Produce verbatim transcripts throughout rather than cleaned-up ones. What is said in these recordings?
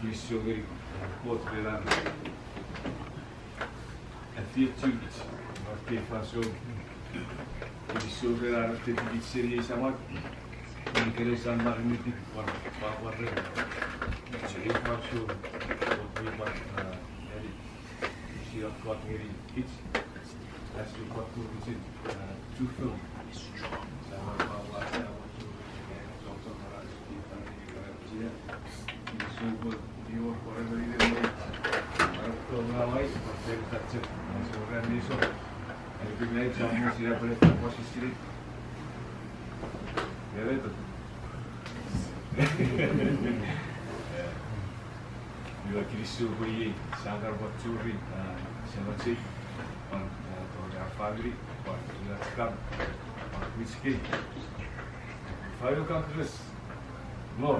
Kinisou ngeni Kot ren an afeiochukich non ekkei fansoun. Kinisou ren an tetikich seni ei Samach. Ikenai sia mwareiti pwan pwapwa ren ei fansoun Kot mi pwan, a, ani, sia Kot ngeni kich. Ach sipwe pwan tufichin, a, chufengen. Sia pwan pwapwa, sia pwan tufichin, a, chon chon mara, sia pwan Iwe kinisou pwe iei sia kan pwan churi, a, semach, pwan, a, tori ar famini, pwan ina chikar, pwan mwichikei. Five o'clock dress. No.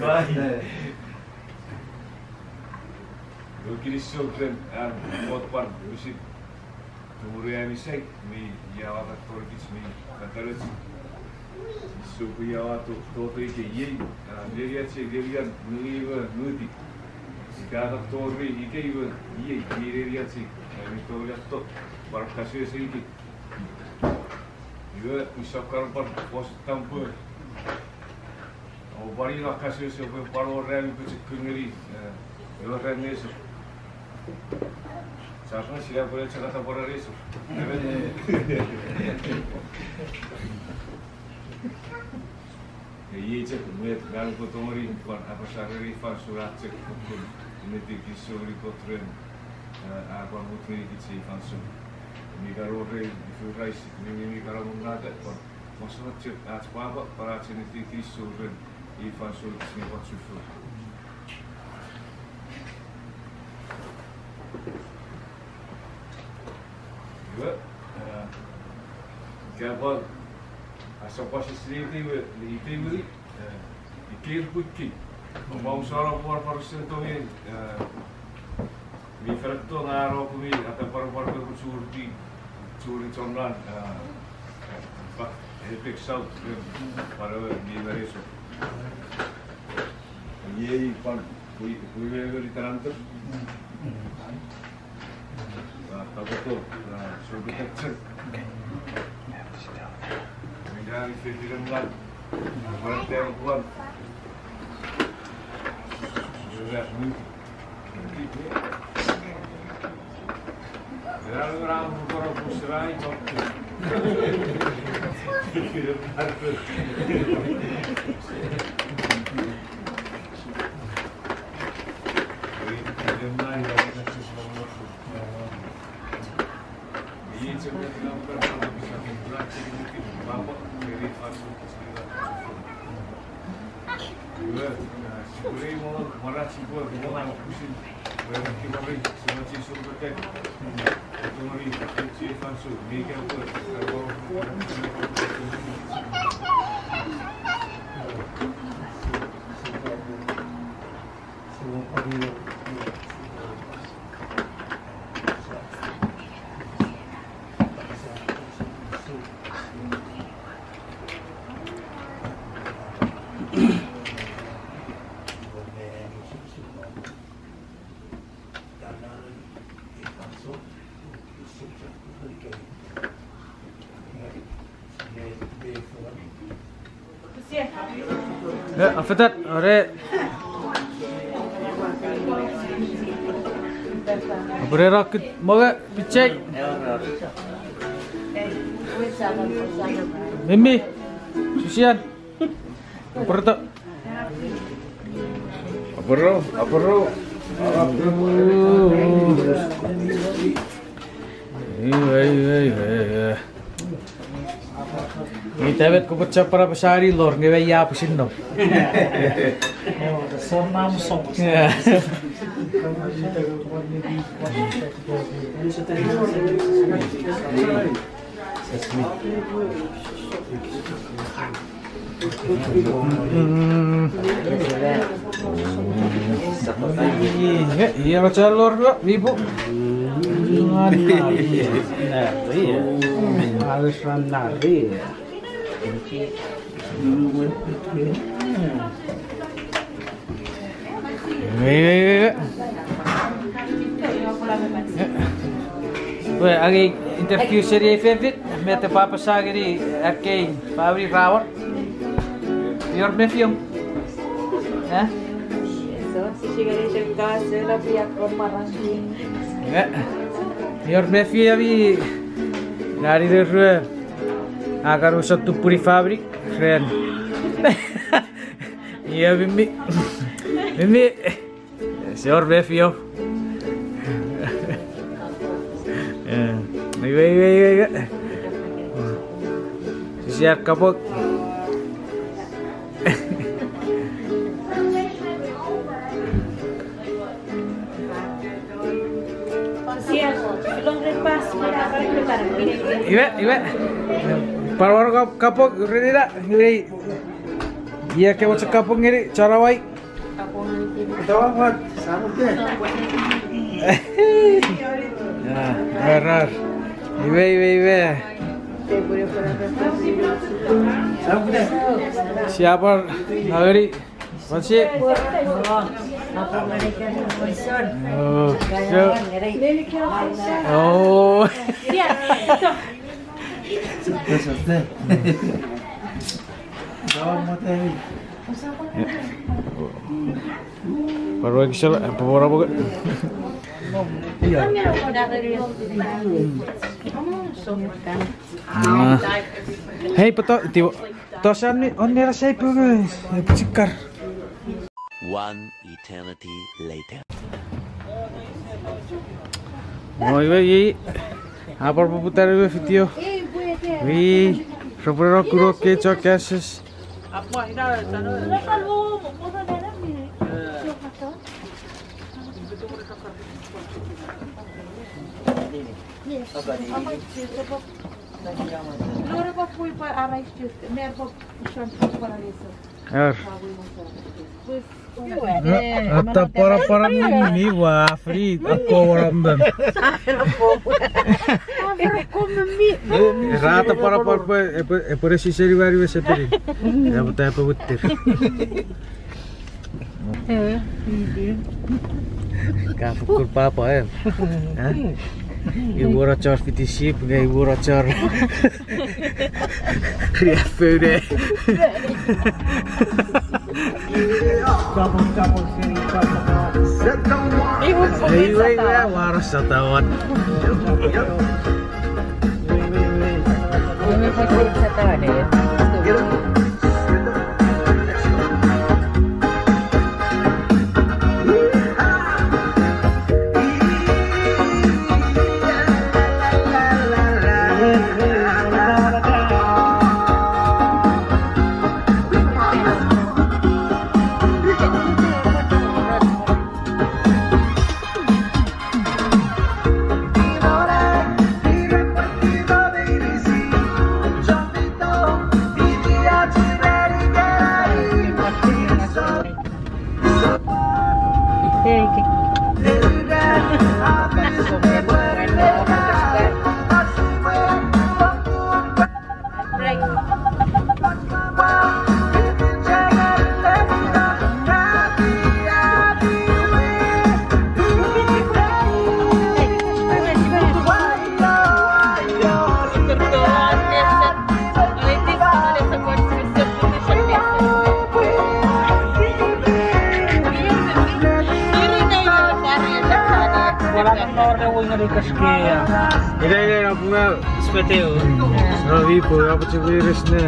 Fine. Iwe kinisou ren an Kot pwan wisi tumunu ami sai mi ia ata torikich mi katanoch. Kinisou pwe ia ata to-, toto ikei iei, a, neniach, nenian, neni iwe nuti. Ika ata tori ikei iwe iei, iei neniach, a, mi tori atto, pwan kasese ikei. Iwe, usap kan pwan pwosetan pwe o pwan ina kasese pwe pwan wor ami pochokun ngeni, e, ewe ran nesor. Sasna sia pwene chok atapwara nesor. E, iei chok met ngang upwe tongeni pwan apasa ren ei fansoun, a chok fokkun ennetin kinisou ngeni Kot ren, e, a pwan mut ngeni kich ei fansoun. Mi kan wor ei ifu rais, mi, mi, mi kan amonnata, pwan masouen chok ach pwapwa, pwan ach ennetin kinisou ren ei fansoun kich mi pwan chufengen. Iwe, e, ika pwan asap pwan sisini iteiwe, iteiwe, e, ikeir pwiki. Oupwe usano pwan pwan sen tongei, e, mi fen tong aro pwe mi atapwara pwan pwe churi, churi chon ran, e, fa, Apex South, e, pwan ewe mi mereso. Iei pwan, pwi, pwi me ngeni tananto. Ra tapoto, ra sukutaksen. Minari fefinen man. Mwarten kuan. Ra mut. Eh, afetat, ore. Apurero kut moge, pichei. Mimi, Susian. Apurto. Apurto, apurto. Iwe, iwe, iwe, iwe. Ita met kopwe chapara pesari lor, nge we ia pwe sinno. Yeah. Mm. Ia, ia, machalo lor, ipu. Nari. Nari. Wei, wei, wei, wei. We, angei interview seni ei fefin, met epwe apasa ngeni ekkei famini ra wor. Ior mefiom. Eh? Eh, ior mefiomi. Nani ne rue. Akan usun tupuni famini. Ren. Ia, Mimi. Mimi. Ese wor mefiom. Eh, iwe, iwe, iwe, iwe. Sisiar kapok. Iwe, iwe. Pwan wor kap-, kapok, renina, ngeni. Ia ke mochen kapok ngeni, chon Hawaii. Ita wa wat, samute. Ah, rar. Iwe, iwe, iwe. Samute. Sia pwan, ngeni. What's it? Oh, so. Oh. Samute. Ita wa wat, eh. Pwan wekisela, eh, pwan wekisela. Ah. Hei, pato, iti, to sani, onnera sei pugu, eh, pichikar. One eternity later. Oi, wei, a pwan poputa ne video. Wei, ropwe no kuno ke chok ases. Ar. Ata para para mi mi wa afri ako wara mem. Era ata para para pe, epe, epe resi seri wari we seteri. Ya, but epe witir. Ka fokkun papa, eh? Huh? Iwe a chor fiti sip, nge iwe a chor riaffou ne. Double, double, city, double. Iwe, iwe, iwe, wara satawan. Ina, ina, no, punga speteo. No, vipo, apa chukwiris ne.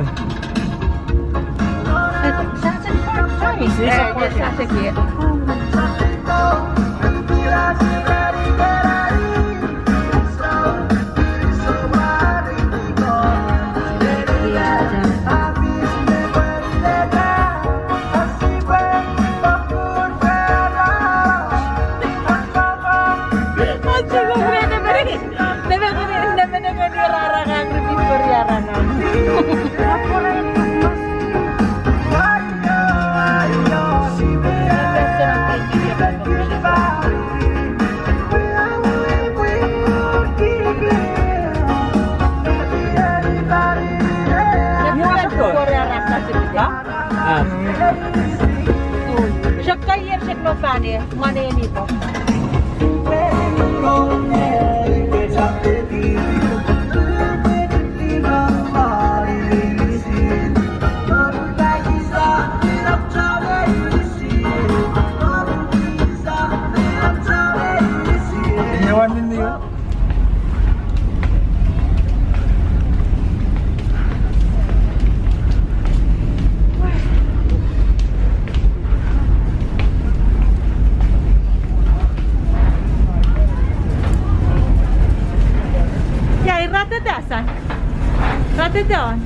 Ah. Shakka ier shek no fane, mane ni po. Ia, ira tete asan. Ra tete on.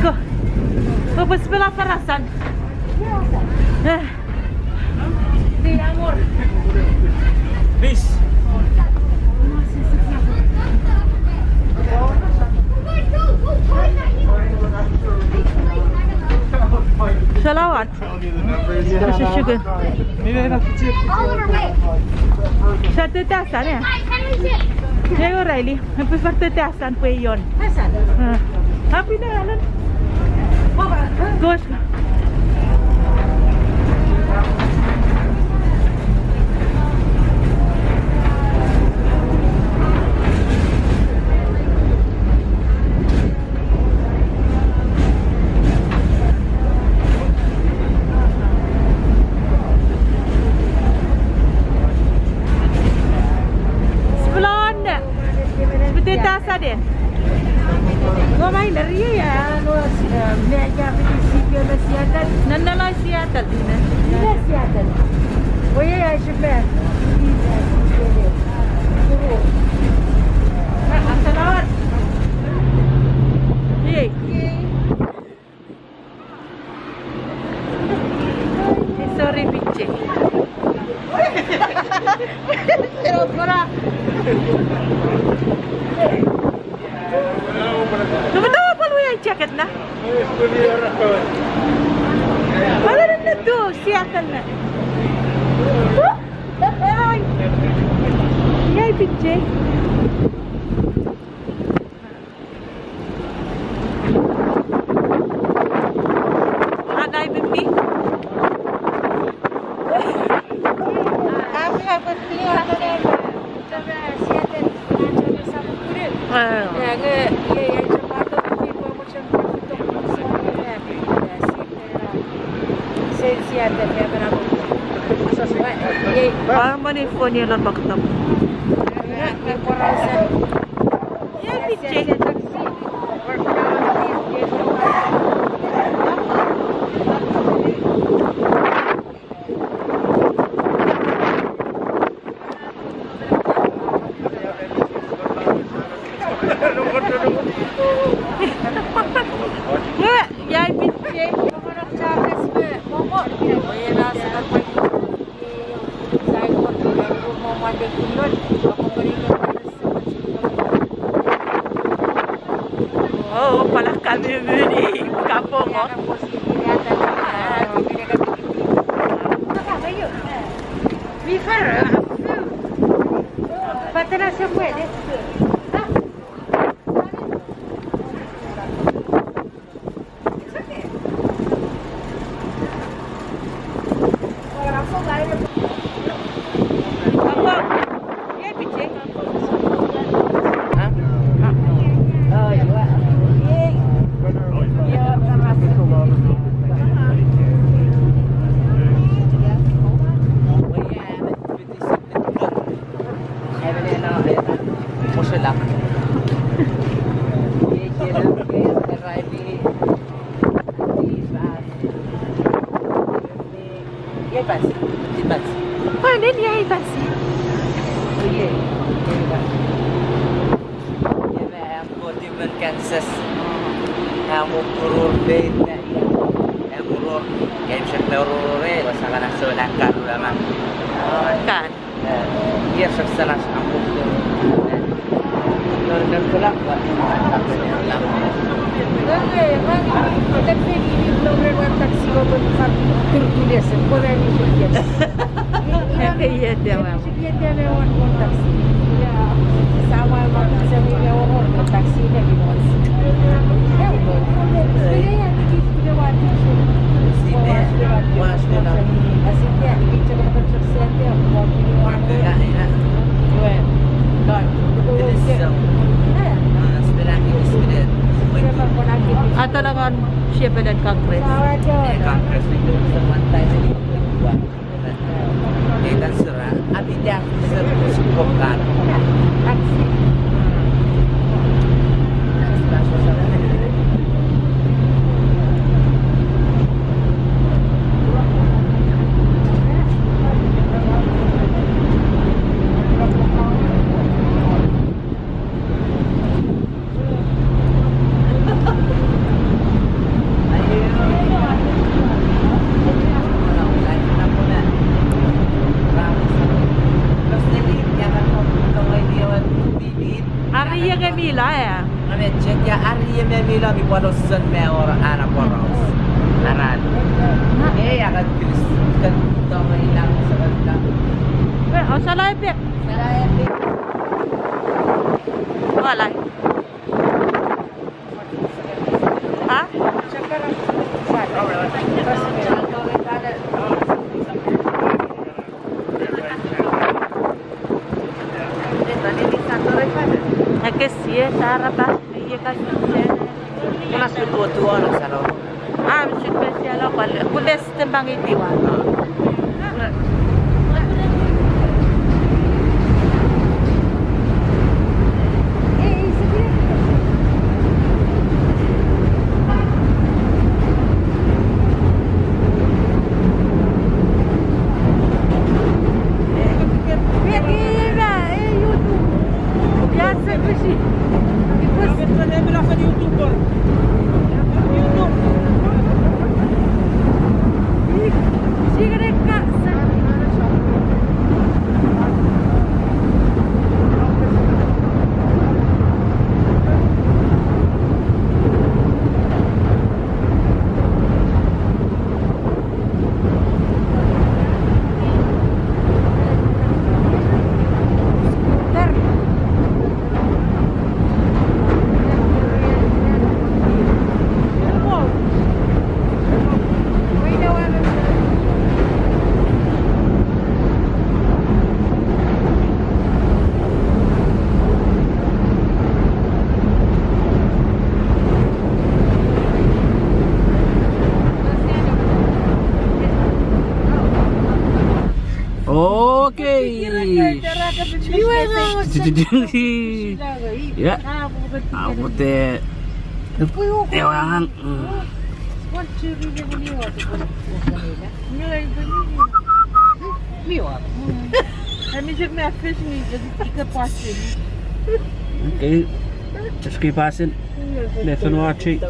Ko. Ko pwe spela farasan. Eh. Please. Salawan. Shuka. Sa tete asan, eh? Ei O'Reilly. Epwe far tete asan pwe ion. Asan. Ah. Apwi ne alan. Koska. Spelon. Speteta sade. Ngo mai neri ya, no, eh, me ya fiti sipwe me Seattle. Nana la Seattle, ne? Ina Seattle. Oye, ya sipe. Yay. Sorry, pinche. Pero para. Tuma tau pal wia jacket na. Pala na tu Seattle na. Yay, pinche. Anai mimi. Eh. Eh, nge, iei, iei, chok katon mi pwan mochen katon sipwe, eh, sipwe, eh, sense ata family. Iei. Harmony phone iei lon bakutop. Eh, mi pwan rausa. Iei, piche. Oh, pwal ka mumuni, ka pongo. Kansas. Am okurur feita, am urur, am chok ne urur, e, wasakana so na karu ama. Kan. Eh, ier sasana sa amuk. Iete, ma'am. Atolongon Shepherd and Congress. Ita sera, apita sera, sukok kan. Are iei nge mi la, e? Nge me chek ia, are iei me mi la mi pwal osen me wor an aporaus. Aran. E, a kan Chris, kan tong ina, sa kan ta. Well, osalai pek. Osalai pek. Osalai. Ha? Ekes ie sarapa, ie kan. Kuna suku tuono saro. Ah, mi sipwe sia lo pale. Kutes te bang itiwa. Case. Ia. Apote. Ewe angang. Mm. Okay. Just keep passing. Left and watch it.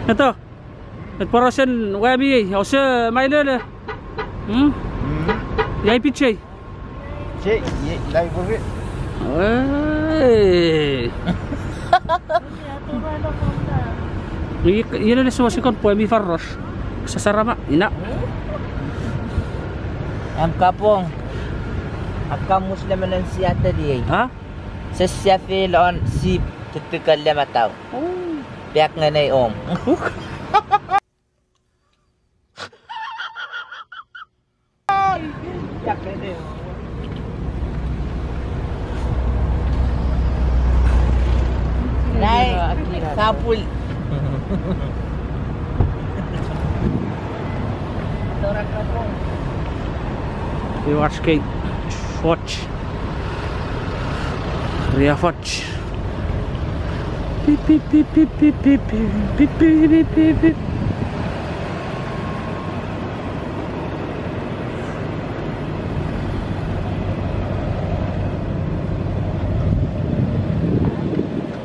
Eto. Et porosen wami ei, ose mailele. Hmm? Hmm. Iai pichei. Che, ye, library. Ei. Iei, iei ne suosikon pwe mi faros. Sasarama, ina. Am kapong. Akkamus lemon en Seattle iei. Ha? Sesiafil on sip tutukan lematau. Oh. Peak ngenei om. Nai, kapul. Iwach kei. Foch. Ria foch. Pip, pip, pip.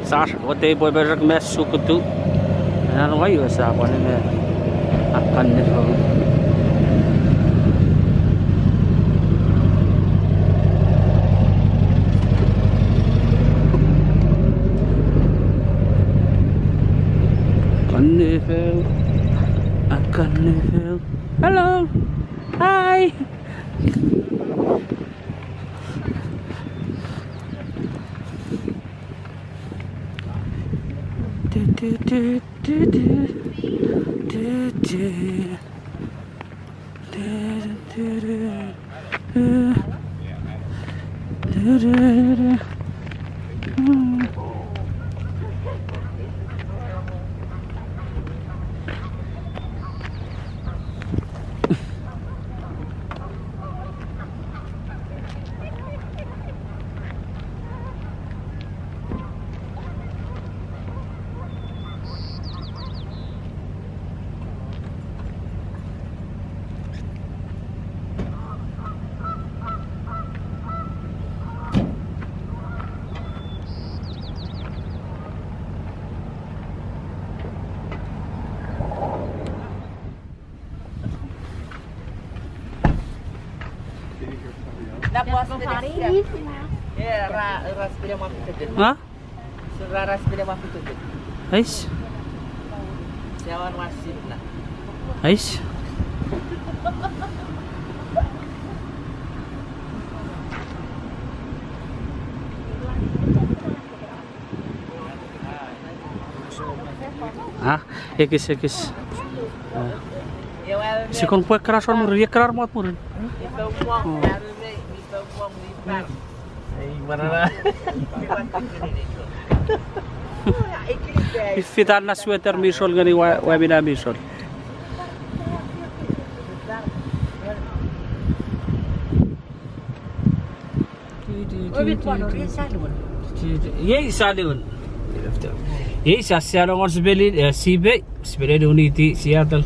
Sasr, otei pwe berek me sukutu. Ena nunga iwe sa pwan ene akkan nefel. Akkan nefel. Akkan nefel. Hello. Hi. Ha? Ais. Ais. Ah, ekis, ekis. Ah. Ese kon pwe ekkana sor murin, ekkana mot murin. Oh. Ifitan na sweater mi sol ngeni wa, wa mina mi sol. Iei sa liun. Iei sa sia longon sipelin, eh, sipei, sipelin uniti Seattle.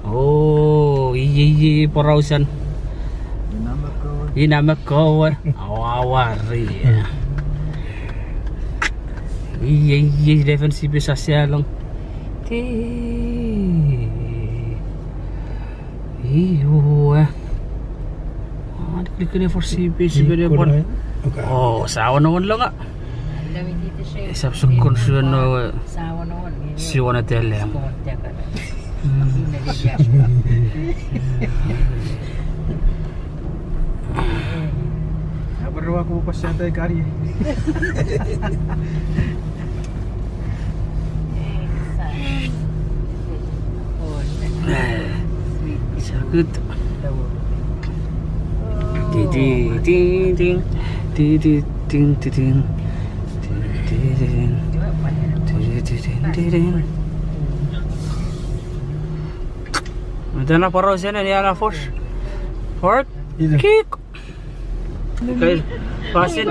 Oh, iei, iei, porausan. Ina me kowe. Awa, awa, ri. Iei, iei, defense sipei sa sia long. Ti. Iwe. Ah, klikini for sipei, sipei pon. Okay. Oh, sa won won longa. Esap sokkun suen no, eh, siwon atelem. Mm. Abarua ku pasata ikari. Eh, it's so good. Ti, ti, ti, ti, ti, ti, ti, ti, ti, ti, ti, ti, ti, ti, ti, ti, ti. Mete na porausen ena fos. Fort. Kik. Okay. Pasin.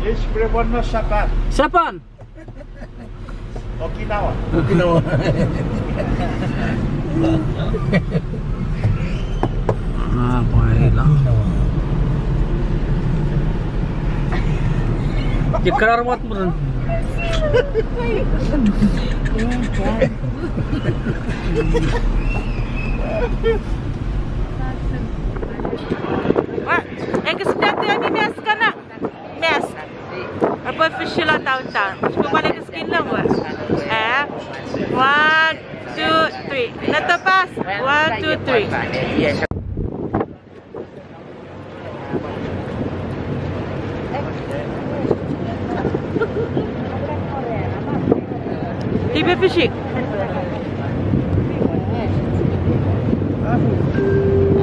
Yes, everyone knows Japan. Japan. Okinawa. Okinawa. Ah, pwaila. Ika ra mat murun. Wa, ekis tete mi mask kana. Mask. Epwe fishilo downtown. Sipwe pwan ekis kinamwe. Eh? One, two, three. Netopas. One, two, three. Tipe fishing.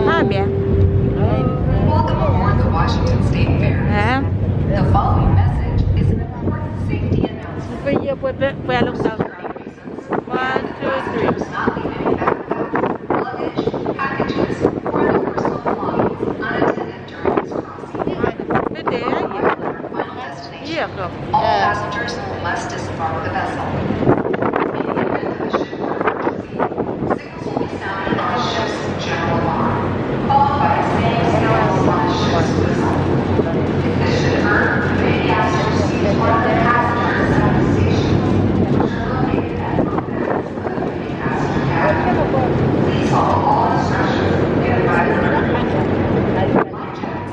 Amia. Welcome aboard the Washington State Fair. Eh? The following message is an important safety announcement. Pwe ye pwe pe, pwe alok sa. One, two, three. Passengers not leaving backpacks, luggage, packages, or other personal belongings unattended during this crossing. Mete, eh? Final destination. All passengers must disembark the vessel. In the event of a ship emergency, signals will be sounded on the ship's general alarm, followed by a same signal on the ship's whistle. If this should occur, you may be asked to proceed to one of the passenger assembly stations, which are located at both ends of the main passenger cabin. Please follow all instructions given by the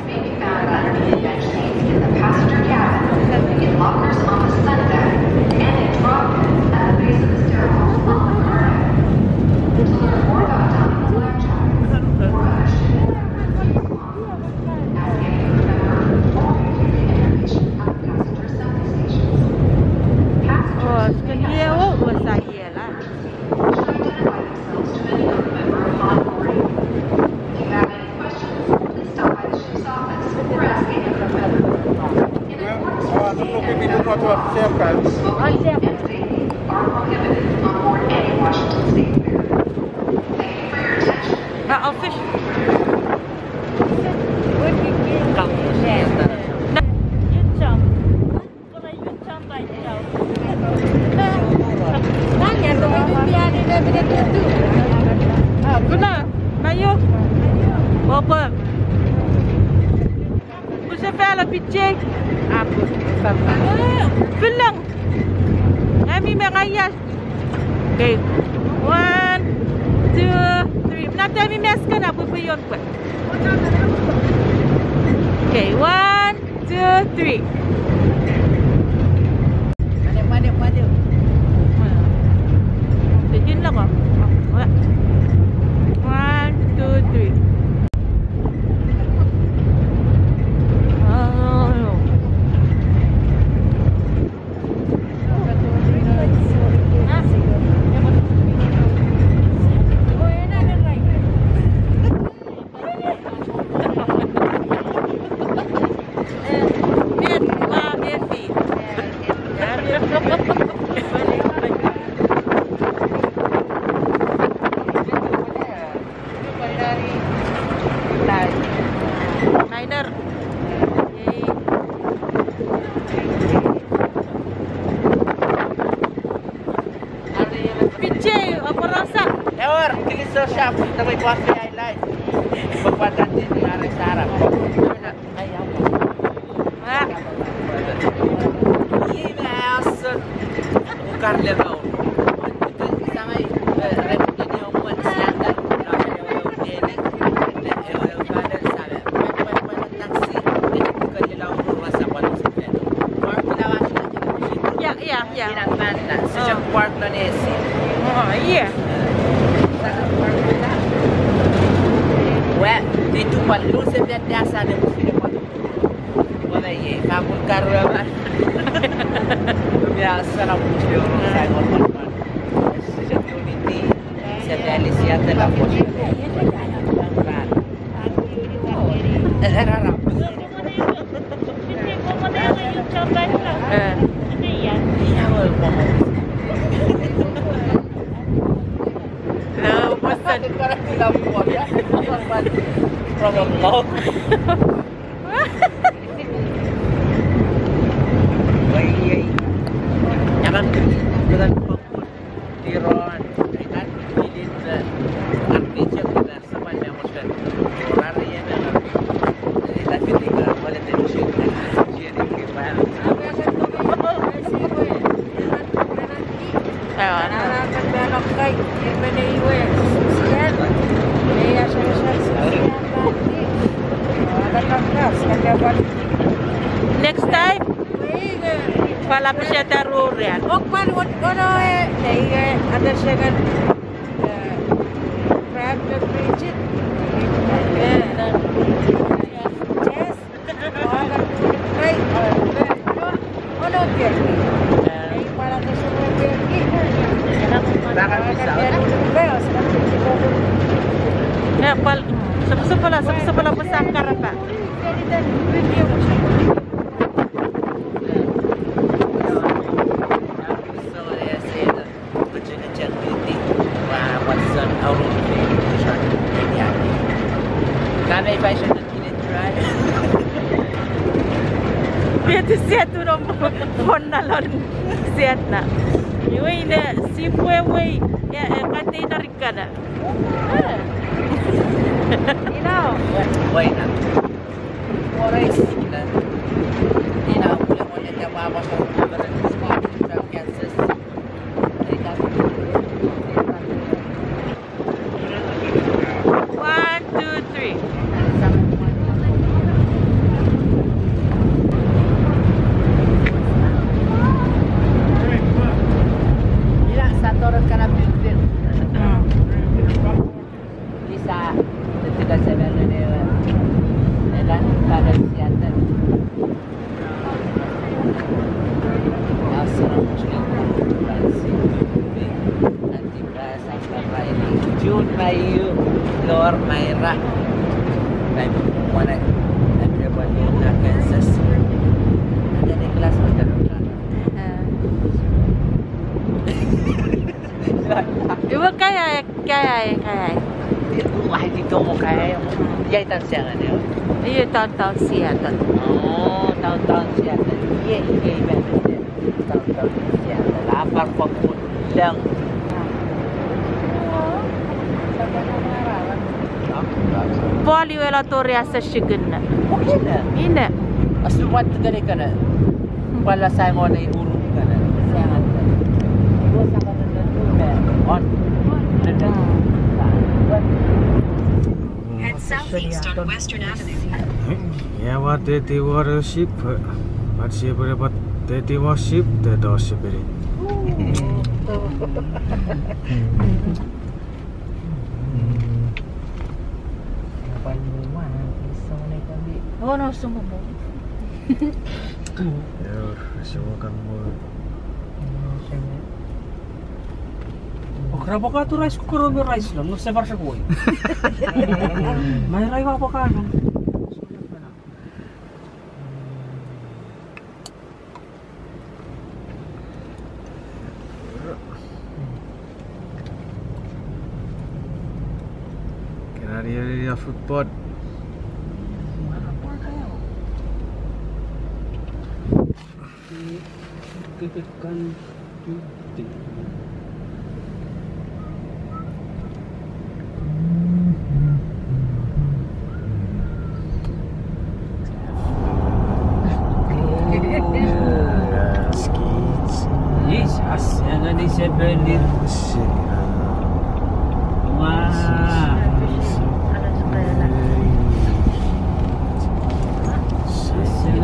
May be found under the bench seats in the passenger cabin, in lockers on the sun deck, and in drop bins at the base of the stairwell on the car deck. To learn more about donning a life jacket or other ship emergency response, ask any crew member or retrieve the information at the passenger assembly stations. Passengers may ask questions about the emergency should identify themselves to any crew member upon boarding. If you have any questions, please stop by the ship's office or ask any crew member. In accordance with state and federal law, smoking and vaping are prohibited on board any Washington State Fair. Thank you for your attention. Kuna, mayo. Opa. Kuse fala pichei. Apo. Filang. Ami me ngaias. Okay. One, two, three. Mna temi mask kana pwe pwe yon pwe. Okay, one, two, three. Mane, mane, mane. Tekin lako. One, two, three. Oh. Minor. Pichei, oporausa. Ewer, kilisou sap, tawai kwa fei ai lai. Kwa tati ni are sara. Ah. Iwe asen ukar le maun. Samai, eh, ren nini omwen sianda, ren ewe neni, ren ewe fada same. Pwe, pwe, pwe, taxi, neni tuka lila omwen wasa pwan sifeno. Park ina wasa. Yeah, yeah, yeah. Ina panta. Sisap park non esi. Oh, yeah. Ua, titu pwan luse pia sane musine pwan. Wala ye, kapun karua ba. Mia sana pusi oro sai mo tokman. Sisa tiuniti, sisa tali sia tela pusi. Eh, eh, rara. Eh. No, what's that? From a blog. Wait, wait. Tiron, itan, ilit, eh, artichok, itan, sapan, ya, moskan. Orari, ya, na. Itan, fiti, ya, wale, te, moskan. Siya, ni, ki, pa. Ewa. Next time, pala pese ta rurian. Ok, pal wot kono e, ne ige, ata second, eh, crab me Bridget. Eh. Yes. Pal, sopsopala, sopsopala pwe sa karapa. Kame if I should not kill it, right? Beti siat uno mo, fonna lon siat na. Iwe ine sipwe wei, ya, eh, container ikana. Ina. Wait, wait, na. Ina, ina, ina, ina, Kansas. One, two, three. Ila satu orang kana building. Hmm. Lisa, tetika seven nene, elan, pada siatan. June, May, Lor, Myra. Time one, time one, Kansas. Ada di kelas macam mana? Eh. Iwe kaeai, kaeai, kaeai. Wah, di tomo kaeai. Iei town Seattle, iei. Iei town, town Seattle. Oh, town, town Seattle. Iei, iei, iei, iei. Town, town Seattle. Lapar pokun lang. Paul iwe la tori asa sikinna. Okina. Ine. Asu wat gane kana. Pwala Simon ei uru kana. Simon. Iwe saka tata tume. On. Head southeast on Western Avenue. Ia, wat teti wor ship, eh, bat ship, eh, bat teti wor ship, te to ship ini. Ono sumo mo. Yo, sumo kan mo. Okra bokatu rice cooker me rice lon, no se bar se koi. Mai rai ba bokatu. Kena ni, ni, ni football. Yes, as, and then they said, "Well, this." Wow. As, and then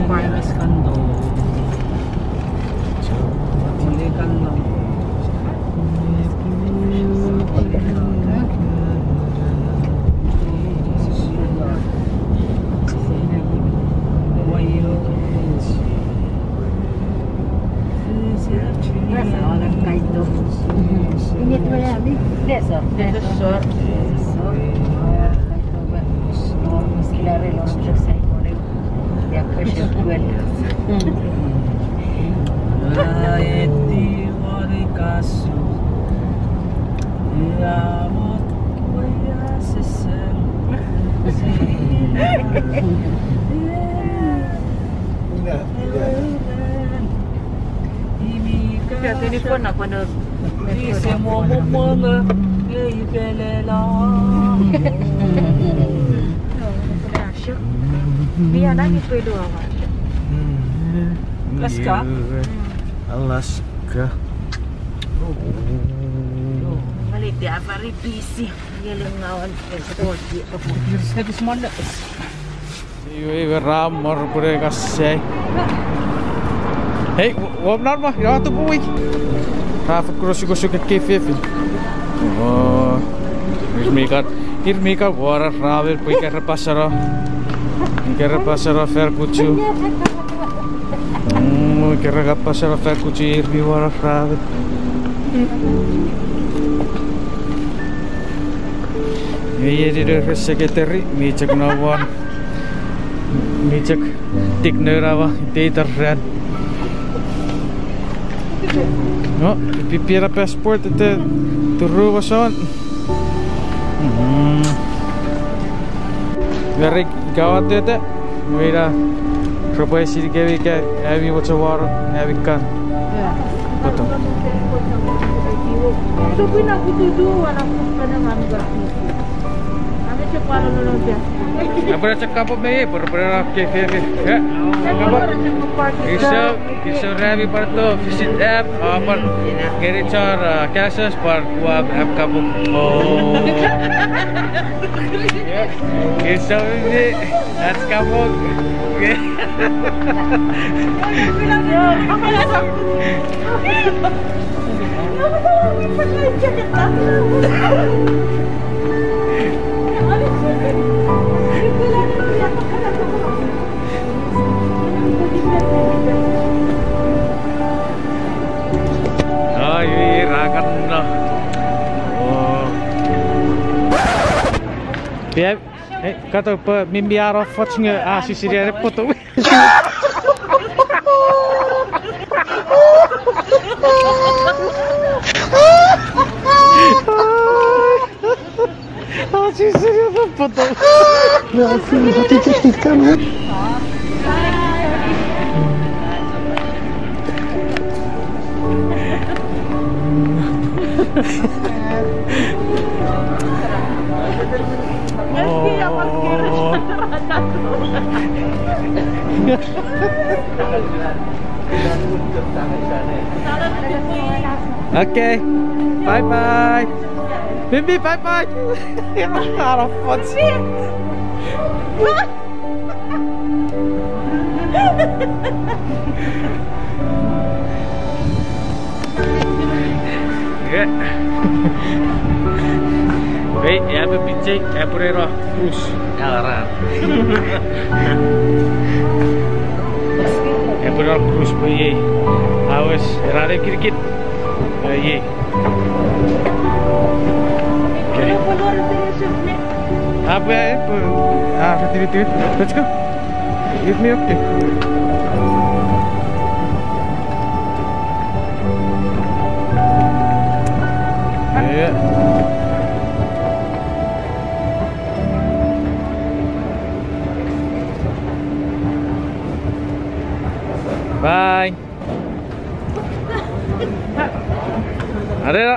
they asked, Esor. Esor. Esor. Esor. Let's go. Alaska. Ngale te a very busy. Ngale ngawan. Here's this one. Iwe, iwe, ra mor pure kasai. Hei, wo-, wom nan ma, ina tu pui. Ra fokkun osukosuk ekkei fefin. Oh. Ir mi kan, ir mi kan wora ramen pwe ika ra pasano. Ika ra pasano fan kuchu. Mm, ika ra pasano fan kuchu ir mi wora ramen. Iwe, iei ina re secretary, mi chok no won. Mi chok tik nona wa, iteiten ran. No, pipia ena passport ete turu wason. Mm. Very good, ete. Mira, repwe sinei kemi ika ami mochen wano, ami kan. Poto. Apwara chok kapong me, pwara, pwara, ke, ke, ke. Eh, kapong. Kiso, kiso remi pwara to visit app, ah, pwara ngeni chon, ah, Kansas pwara ua app kapong. Oh. Kiso me, that's kapong. Ai, ai, ra kan no. Oh. Pia, eh, kato pwe mi mi aro foch nge a sisiri are poto. Ah, Jesus, you put the. No, Jesus, you just keep coming. Oh. Okay. Bye bye. Mimi, bye bye. Aro foch. Ie. Wei, ia me pichei, ia purero. Cruise. Ia ra. Ia purero cruise pwe iei. Awes, era ne kirikit. Eh, iei. Okay. Apwe, apwe, ah, tiwit, tiwit. Let's go. Give me up there. Yeah. Bye. Arera.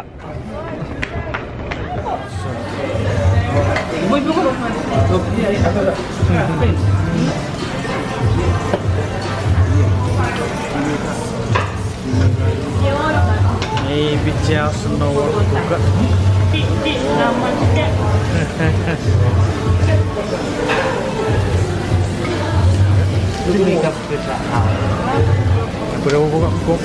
Ei, pizza house no kuka. Pura kuka.